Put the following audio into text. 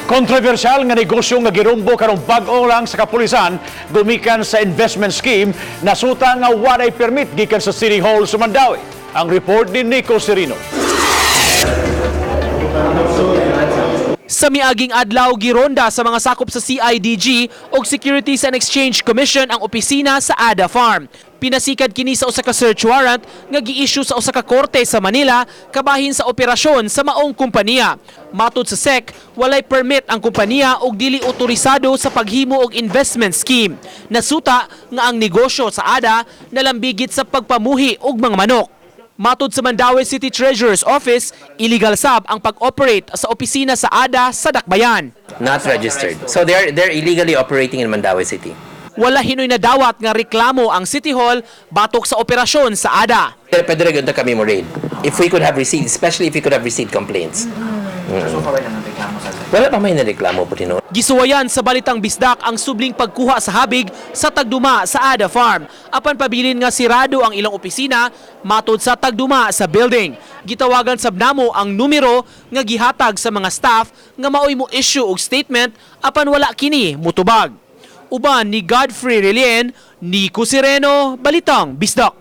Kontrobersyal nga negosyo nga girumbo karong bag-o lang sa kapulisan gumikan sa investment scheme, nasuta nga walay permit gikan sa City Hall sa Mandaue. Ang report ni Nico Serino. Sa miaging adlaw, gironda sa mga sakop sa CIDG og Securities and Exchange Commission ang opisina sa ADA Farm. Pinasikad kini sa usa ka search warrant nga gi-issue sa usa ka korte sa Manila kabahin sa operasyon sa maong kompanya. Matud sa SEC, walay permit ang kompanya og dili otorisado sa paghimo og investment scheme. Nasuta nga ang negosyo sa ADA nalambigit sa pagpamuhi og mga manok. Matod sa Mandaue City Treasurer's Office, illegal sab ang pag-operate sa opisina sa ADA sa Dakbayan. Not registered. So they're illegally operating in Mandaue City. Wala hinoy nadawat nga reklamo ang City Hall batok sa operasyon sa ADA. Pero pwede rin kami mo raid. If we could have received, especially if we could have received complaints. Wala pa may nareklamo po tinuod. Gisuwayan sa Balitang Bisdak ang subling pagkuha sa habig sa tagduma sa ADA Farm. Apan pabilin nga sirado ang ilang opisina matod sa tagduma sa building. Gitawagan sab namo ang numero nga gihatag sa mga staff nga maoy mo issue og statement, apan wala kini mutubag. Uban ni Godfrey Relien, Nico Sereno, Balitang Bisdak.